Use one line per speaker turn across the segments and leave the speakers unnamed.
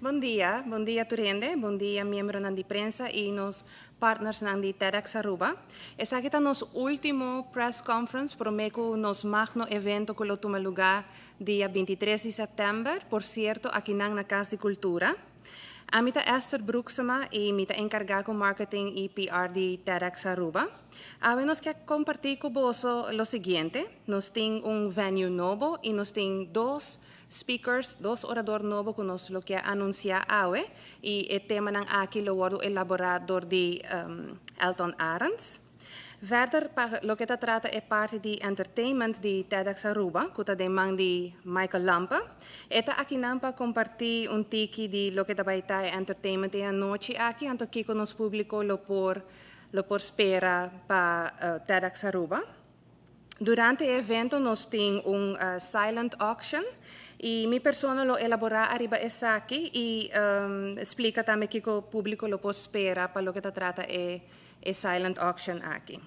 Bon dia, bon dia tur hende, bon dia miembronan di prensa y nos partners nan di TEDx Aruba. Esaki ta nos ultimo press conference prome cu nos magno evento cu lo tuma lugar dia 23 di september, por cierto aki nan na Cas di Cultura. Ami ta Esther Broeksema y mi ta encarga cu marketing y PR di TEDx Aruba. Awe nos kier comparti cu boso lo siguiente: nos tin un venue nobo y nos tin dos speakers, dos orador nobo cu nos lo kier anuncia awe, y e temanan aki lo wordo elabora door di Elton Arends. Verder, pa loke ta trata e parti di entertainment di TEDx Aruba, cu ta den man di Michael Lampe. E ta aki nan pa comparti un tiki di loke ta bay ta entertainment e anochi aki, anto kico nos publico lo por spera pa TEDx Aruba. Durante e evento nos tin un silent auction y mi persona lo elabora ariba esaki y splica tambe kico publico lo por spera pa loke ta trata e silent auction aki.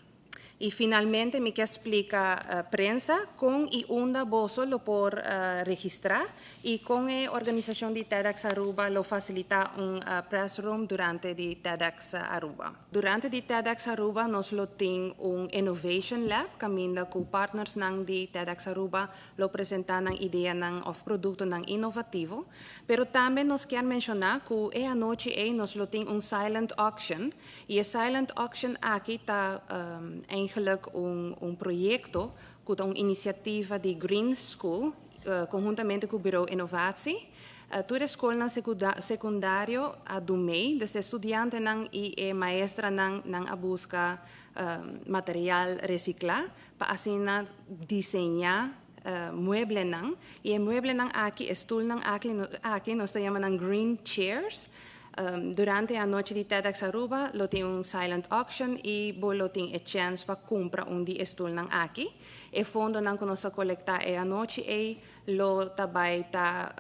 Y finalmente mi kier splica prensa con y unda boso lo por registra y con e organisacion di TEDx Aruba lo facilita un press room durante di TEDx Aruba. Durante di TEDx Aruba nos lo tin un Innovation Lab, caminda cu partners nan di TEDx Aruba lo presenta nan idea nan of producto nan innovativo, pero tambe nos kier menciona cu e anochi ey nos lo tin un silent auction y e silent auction aki ta eigenlijk un proyecto cu ta un iniciativa di Green School conhuntamente cu Bureau Innovatie. Tur scol secundario a dumei, dus studiantenan y maestronan nan a busca material recicla pa asina diseña mueblenan, y e mueblenan aki, stoelnan aki, nos ta yama green chairs. Durante e anochi di TEDx Aruba, lo tin un silent auction y bo lo tin e chance pa cumpra un di e stoelnan aki. E fondonan cu nos colecta e anochi ey lo tambe ta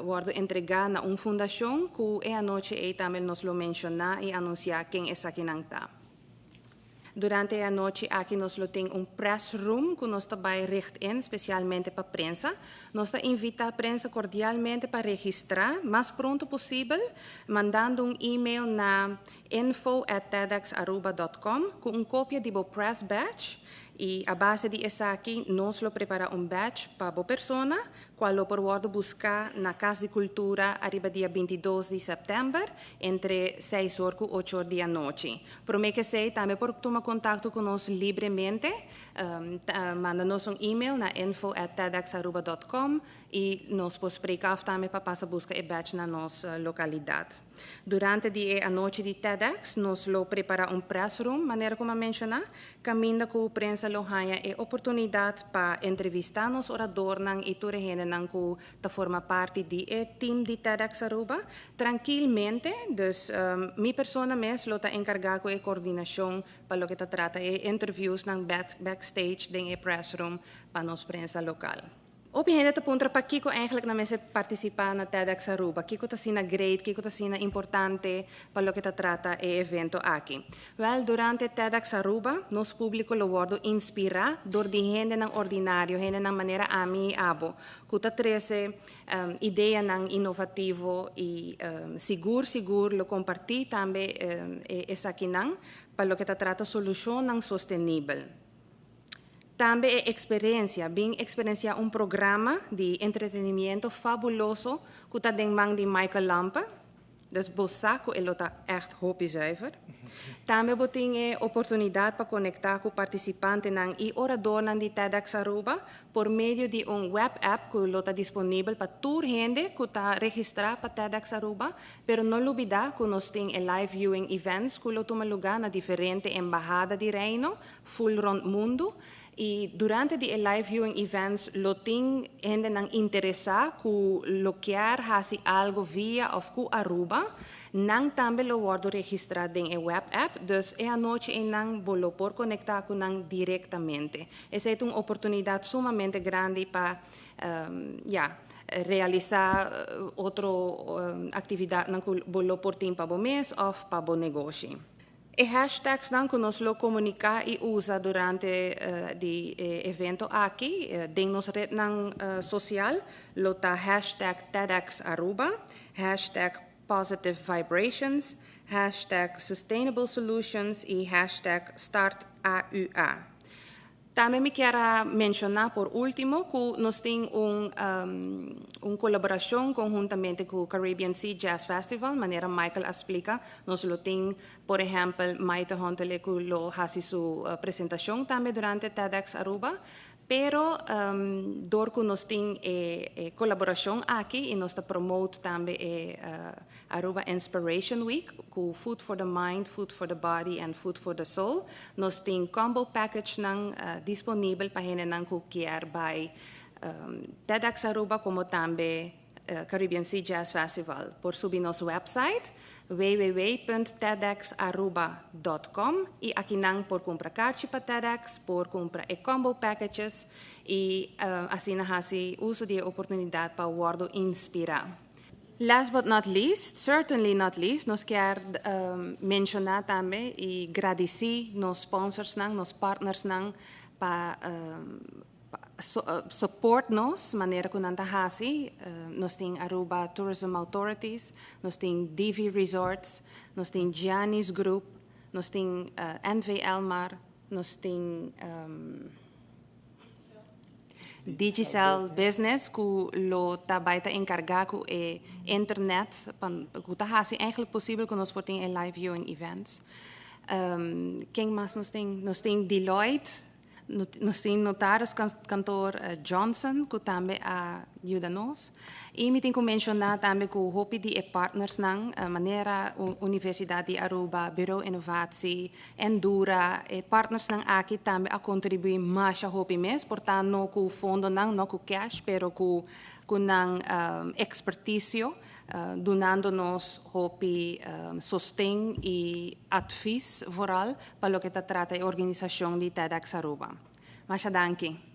wordo entrega na un fundacion cu e anochi ey tambe nos lo menciona y anuncia ken esakinan ta. Durante e anochi aki nos lo tin un press room cu nos tambe richt in specialmente pa prensa. Nos ta invita prensa cordialmente pa registra mas pronto posibel, mandando un e-mail na info@tedxaruba.com cu un copia di bo press badge, y a base di esaki nos lo prepara un badge pa bo persona, cual lo por wordo busca na Cas di Cultura ariba dia 22 di september entre 6 or cu 8 or di anochi. Prome cu esey tambe por tuma contacto cu nos libremente, manda nos un e-mail na info@tedxaruba.com y nos por spreek af tambe pa pasa busca e badge na nos localidad. Durante e anochi di TEDx, nos lo prepara un press room, manera con a menciona, caminda cu prensa lo haya e oportunidad pa entrevista nos oradornan y tur hendenan cu ta forma parti di e team di TEDx Aruba, trankilamente. Dus mi persona mes lo ta encarga cu e coordinacion pa loke ta trata e interviews nan backstage den e press room pa nos prensa local. Hopi hende ta puntra pakico eigenlijk nan mester participa na TEDx Aruba, kico ta asina great, kico ta asina importante pa loke ta trata e evento aki. Wel, durante TEDx Aruba, nos publico lo wordo inspira door di hendenan ordinario, hendenan manera ami, abo, cu ta trece ideanan innovativo y sigur sigur lo comparti tambe esakinan pa loke ta trata solucionnan sostenibel. Tambe e experiencia, bin experiencia un programa di entretenimento fabuloso cu ta den man di Michael Lampe. Dus bo sa cu e lo ta echt hopi zuiver. Tambe bo tin e oportunidad pa conecta cu participantenan y oradornan di TEDx Aruba por medio di un web app cu lo ta disponibel pa tur hende cu ta registra pa TEDx Aruba, pero no lubida cu nos tin e live viewing events cu lo tuma lugar na diferente embahada di Reino, full rond mundo. Y durante di live viewing events lo tin hendenan interesa cu lo kier haci algo via of cu Aruba, nan tambe lo wordo registra den e web app, dus e anochi ey nan bo lo por conecta cu nan directamente. Esey ta un oportunidad sumamente grandi pa ja, realisa otro actividadnan cu bo lo por tin pa bo mes of pa bo negoshi. E hashtags nan cu nos lo comunica y usa durante di evento aki, den nos red nan social, lo ta #TEDxAruba. #PositiveVibrations, #SustainableSolutions i #StartAUA. Tambe mi kier menciona por ultimo cu nos tin un colaboracion conhuntamente cu Caribbean Sea Jazz Festival, manera Michael a splica. Nos lo tin, por ehempel, Maite Hontele cu lo haci su presentacion tambe durante TEDx Aruba. Pero door cu nos tin e colaboracion aki y nos ta promote tambe e Aruba Inspiration Week cu Food for the Mind, Food for the Body and Food for the Soul. Nos tin combo package nan disponibel pa hendenan cu kier bay TEDx Aruba como tambe Caribbean Sea Jazz Festival. Por subi nos website www.tedxaruba.com y aki nan por cumpra kaartje pa TEDx, por cumpra e combo packages y asina haci uso di oportunidad pa wordo inspira. Last but not least, certainly not least, nos kier menciona tambe y gradici nos sponsors nan, nos partners nan pa support nos manera cu nan ta haci. Nos tin Aruba Tourism Authorities, nos tin Divi Resorts, nos tin Giannis Group, nos tin NV Elmar, nos tin Digicel Business cu lo ta bay ta encarga cu e internet cu ta haci eigenlijk posibel cu nos por tin e live viewing events. Ken mas nos tin? Nos tin Deloitte, nos tin notaris kantoor Johnson cu tambe a yuda nos. Y mi tin cu menciona tambe cu hopi di e partners nan, manera Universidad di Aruba, Bureau Innovatie, Endura, e partners nan aki tambe a contribui masha hopi mes, por ta no cu fondo nan, no cu cash, pero cu nan experticio, dunando nos hopi sosten y advies vooral pa loke ta trata e organisacion di TEDx Aruba. Masha danki.